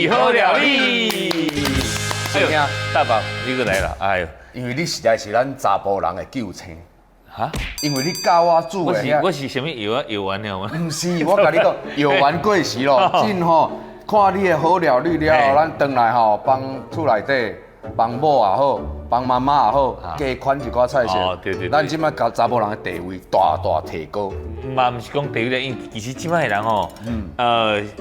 是好料理。哎呦，大寶，你閣來啦！哎呦，因為你實在是咱查埔人的救星。哈？因為你教我煮我的是我是啥物藥啊？藥丸了嗎？毋是，我共你講，藥丸過時咯。真吼，看你的好料理了後，咱轉來吼幫厝內底幫某也好，幫媽媽也好，加寬一寡菜色。哦，對對對。咱這擺共查埔人的地位大大提高。嘛毋是講地位咧，因為其實這擺的人吼，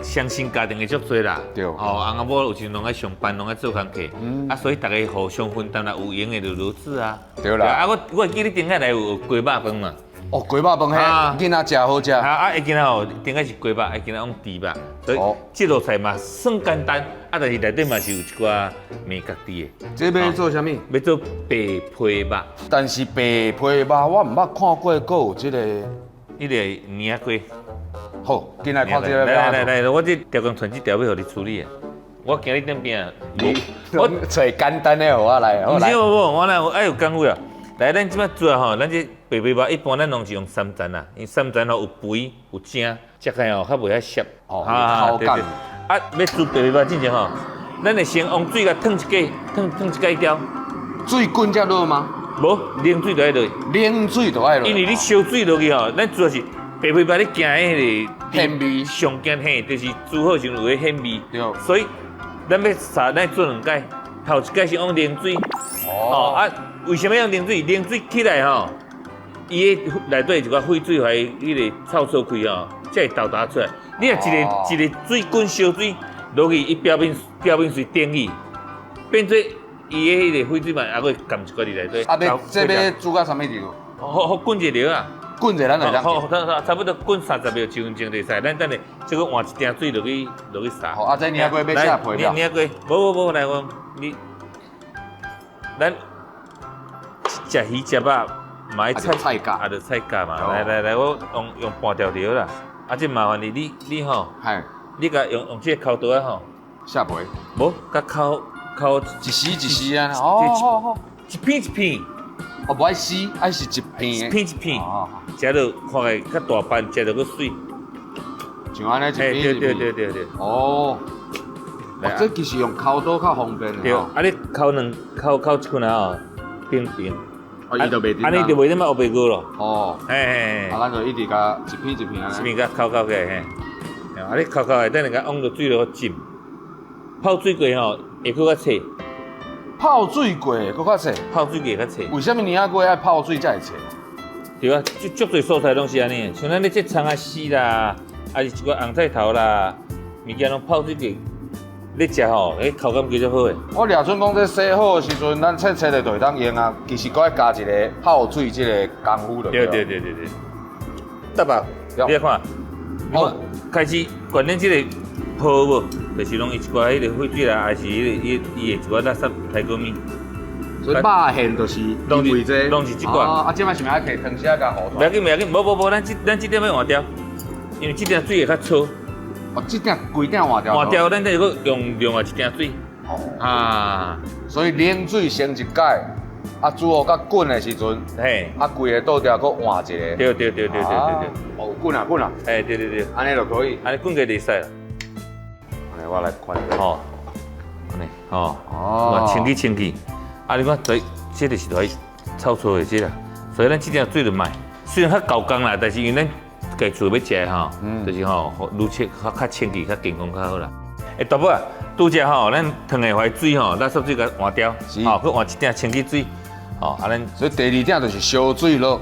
雙薪家庭的足濟啦。哦，翁仔某有時攏愛上班，攏愛做工課，啊，所以逐家互相分擔啦，有閒的就落煮啊。對啦。啊，我會記你頂擺來有雞肉飯嘛。哦，雞肉飯彼囡仔食好食。啊啊，下今仔吼，頂擺是雞肉，下今仔用豬肉，所以這道菜嘛算簡單，啊，但是內底嘛是有一寡眉角佇的。這欲做啥物？欲做白皮肉。但是白皮肉我毋捌看過，閣有這個。彼個乳仔粿。好，緊來看這個。來來來，我這條工傳這條欲予你處理的。我行你頂邊。我揣簡單的予我來。毋是，無無，我來愛有功夫啊。來，咱這擺做吼，咱這白皮肉一般咱攏是用三層啦，因為三層吼有肥有精，食起來吼較袂遐澀。哦，口感。啊，欲煮白皮肉之前吼，咱會先用水共燙一下，燙燙一蓋條。水滾才落嗎？無，冷水就愛落。冷水就愛落。因為你燒水落去吼，咱主要是白皮肉你驚彼個鮮味，上驚嘿，就是煮好時陣有彼鮮味。對。所以咱欲殺，咱做兩擺，頭一擺是用冷水。哦。啊，為啥物用冷水？冷水起來吼，伊彼內底一寡廢水和彼個臭臭氣吼，才會沓沓出來。你若一個一個水滾燒水落去，伊表面表面隨頂去，變做伊的彼個廢水嘛，猶閣會含一寡佇內底。啊，欲這欲煮到啥物程度？予予滾一下啊！滾一下咱就會好，差不多滾30秒一分鐘就會使。咱等下這個換一鼎水落去落去灑。好，啊，這乳仔粿欲寫皮了。乳仔粿，無無無，來我你，咱食魚食肉嘛愛菜菜價，啊，就菜價嘛。來來來，我用用半條就好啦。啊，這麻煩你，你你吼，你共用用這個剾刀仔吼，削皮。無，共剾剾一絲一絲啊。哦，一片一片。哦，無愛絲，愛是一片。一片一片。食落看起來較大瓣，食落閣媠。像按呢一片一片。對對對對對。哦。這其實用剾刀較方便。對，啊你剾兩剾剾一塊啊吼，平平。哦，伊就袂按呢就袂那麼烏白過咯。哦。嘿。啊，咱就一直共一片一片按呢。一片共剾剾起來嘿。啊，你剾剾來，等下共往落水落去浸，泡水過吼會閣較脆。泡水過會閣較脆。泡水過較脆。為啥物乳仔粿愛泡水才會脆？對啊，足足濟蔬菜攏是按呢，像咱咧這蔥仔絲啦，抑是一寡紅菜頭啦，物件攏泡水過，咧食吼，彼口感較好的。我掠準講，這洗好的時陣，咱切切的就會當用啊。其實閣愛加一個泡水這個功夫就對。對對對對。得吧？你來看，我開始灌咱這個泡無，就是攏伊一寡彼個廢水啦，還是彼個伊伊的一寡垃圾排過物。所以肉餡就是因為這，攏是這寡。啊，這擺是毋是愛提湯匙仔共糊袂要緊，袂要緊，無無無，咱這鼎欲換掉，因為這鼎水會較粗。哦，這鼎規鼎換掉。換掉，咱再閣用另外一鼎水。哦。啊。所以冷水先一擺，啊煮予較滾的時陣，啊規个倒掉閣換一个。對對對對對對對。哦，滾啊滾啊。哎，對對對。按呢就可以。按呢滾過就會使啦。按呢我來看。吼。按呢，吼。哦。清氣清氣。啊，你看這這就是來臭臭的這啦，所以咱這鼎水就莫。雖然較厚工啦，但是因為咱家厝欲食的吼，就是吼，愈清較較清氣、較健康較好啦。欸，大寶啊，拄才吼，咱燙的彼水吼，垃圾水共換掉，吼，閣換一鼎清氣水，吼，啊，咱所以第二鼎就是燒水囉。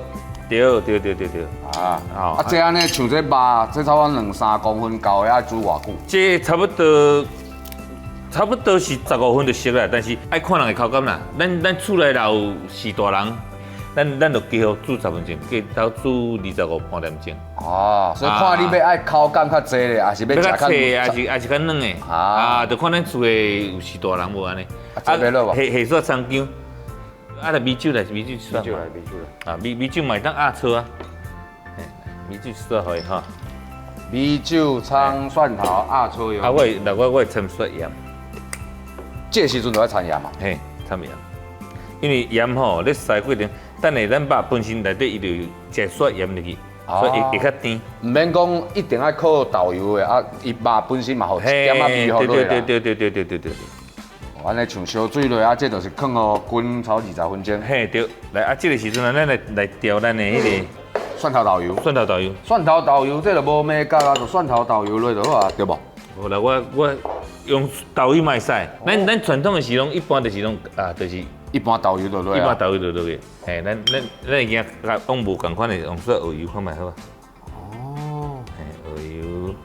對對對對對。啊，啊，這按呢像這肉，這差不多兩三公分厚的，愛煮偌久？這差不多。差不多是15分就熟啦，但是愛看人的口感啦。咱厝內若有四大人，咱就加予煮十分鐘，加到煮25半點鐘。哦，所以看你欲愛口感較濟咧，抑是欲食較脆，抑是較軟的。啊，就看咱厝的有四大人無按呢。啊，這落無？下下煞蔥薑，啊，來米酒來，米酒米酒來，米酒來。啊，米酒嘛會當壓醋啊。米酒煞予伊吼。米酒、蔥、蒜頭、鴨醋油。啊，我那我會摻蒜鹽。這時陣就愛摻鹽嘛？嘿，摻鹽。因為鹽吼，咧曬過程，等下咱肉本身內底伊就有食蒜鹽入去，所以會較甜。毋免講一定愛靠豆油的，啊，伊肉本身嘛，予一點仔味予落啦。對對對對對對對對。按呢像燒水落啊，這就是囥予滾超20分鐘。嘿對，來啊，這個時陣啊，咱來調咱的彼个蒜頭豆油。蒜頭豆油。蒜頭豆油這就無眉角啊，就蒜頭豆油落就好啊，對無？無啦，我用豆油嘛會使。咱傳統的是攏一般就是攏啊，就是一般豆油就落。一般豆油就落去。嘿，咱會驚共用無仝款的，用說蠔油看覓好啊。哦。嘿，蠔油。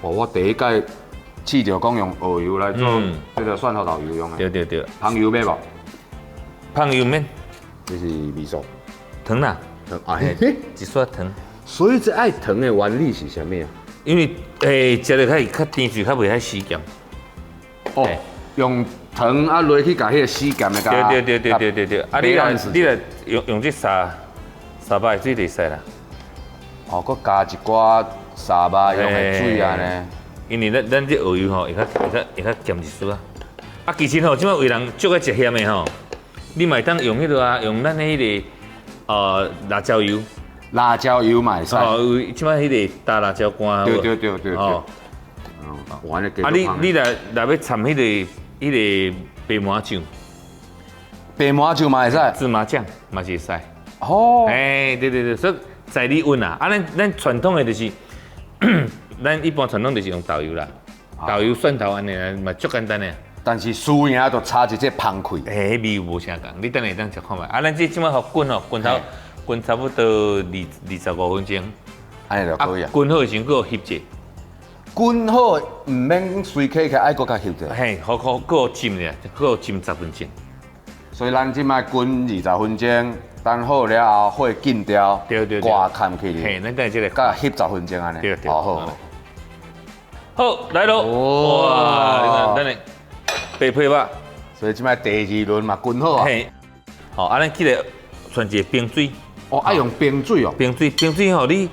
哦，我第一擺試著講用蠔油來做這个蒜頭豆油用的。對對對。香油欲無？香油免。這是味素。糖啦。糖啊，一撮糖。所以這愛糖的原理是啥物啊？因為食落較較甜喙，較袂遐死鹹。哦，用糖啊落去共彼个死鹹的共。對對對對對對對。啊，你來用這沙肉的水就會使啦。哦，閣加一寡沙肉用的水按呢。因為咱這蠔油吼，會較鹹一絲啊。啊，其實吼，這擺有人足愛食鹹的吼，你嘛會當用彼个啊，用咱的彼个辣椒油。辣椒油嘛會使。哦，有這擺彼个大辣椒乾。對對對對對。哦。啊，你若欲摻彼个白麻醬。白麻醬嘛會使。芝麻醬嘛是會使。哦。欸，對對對，所以在你揾啊，啊，咱傳統的就是。咱一般傳統就是用豆油啦，豆油蒜頭按呢嘛足簡單的。但是輸贏就差一隻芳氣。欸，彼味無啥仝，你等下會當食看覓。啊，咱這這擺予滾吼，滾頭滾差不多25分鐘，按呢就可以啊。滾好的時陣，閣予翕者。滾好毋免隨起起，愛閣較翕者。嘿，好好閣浸者，閣浸10分鐘。所以咱這擺滾20分鐘，等好了後，火禁掉，蓋蓋起嘿，咱等下這个，佮翕10分鐘按呢。對對。好好。好，來囉。哇，你看，等下白皮肉。所以這擺第二輪嘛滾好啊。嘿，好，啊，咱起來攑一个冰水。哦，愛用冰水哦。冰水，冰水吼，你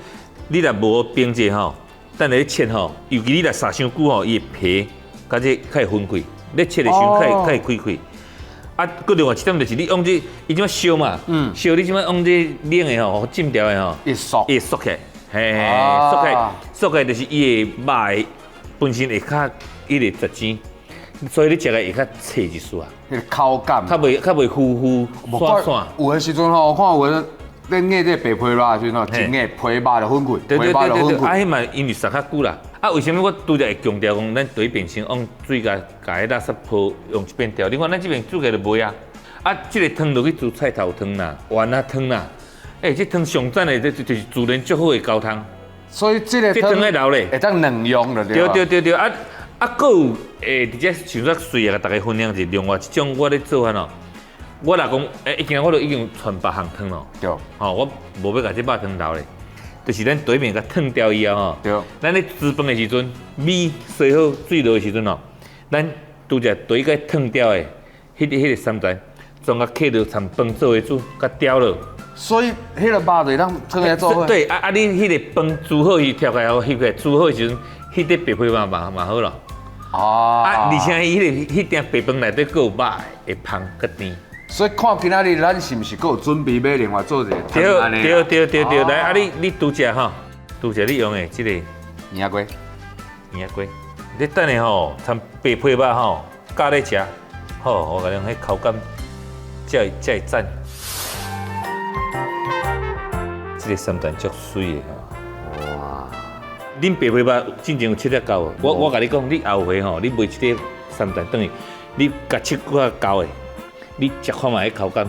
若無冰者吼，等下你切吼，尤其你若煠傷久吼，伊的皮佮這較會分開。你切的時陣較會開開。啊，閣另外一點就是你用這，伊這擺燒嘛，燒你這擺用這冷的吼，浸掉的吼，會縮，會縮起來，嘿，縮起來，縮起來就是伊的肉的本身會較彼个實鮮，所以你食來會較脆一絲啊。彼个口感，較袂糊糊散散。有的時陣吼，我看有的咧捏這白皮肉的時陣吼，一捏皮肉就分開，對對皮肉就對對對，分開。啊，彼嘛因為煠較久啦。啊，為啥物我拄才會強調講，咱第一遍先用水共共彼垃圾泡用一遍調？你看咱這邊煮起來就袂啊。啊，這个湯落去煮菜頭湯啦、丸仔湯啦，欸，這湯上讚的，這就是自然足好的高湯。所以這個這湯愛留咧，會當兩用就對。對對對對，啊啊，閣有欸，佇遮想說隨啊，共大家分享一下，另外一種我咧做法哦。我若講，欸，已經我都已經傳別項湯咯。對。吼，我無欲共這肉湯留咧，就是咱對面共燙掉以後吼。對。咱咧煮飯的時陣，米洗好水落的時陣吼，咱拄則對個燙掉的，彼个三層，全共放落摻飯做伙煮，共調落。所以彼个肉就會當囥來做伙。對，啊啊！你彼个飯煮好伊，調開後翕起來，煮好的時陣，彼塊白皮肉嘛好咯。哦。啊，而且伊彼个彼鼎白飯內底閣有肉會芳閣甜。所以看今仔日咱是毋是閣有準備欲另外做一个湯按呢？對對對對對，來啊！你拄則吼，拄則你用的這个圓仔粿，圓仔粿，你等下吼，摻白皮肉吼，加咧食，好，我共你講，彼口感才會讚。這个三層足媠的吼。哇！恁白皮肉進前有切得厚無？我共你講，你後回吼，你買這个三層轉去，你共切較厚的。你食看覓彼口感，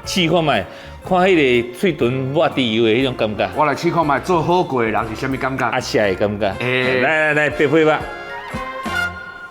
試看覓，看彼个喙唇抹豬油的彼種感覺。我來試看覓做火鍋的人是啥物感覺？啊，食的感覺。欸來來來，白皮肉。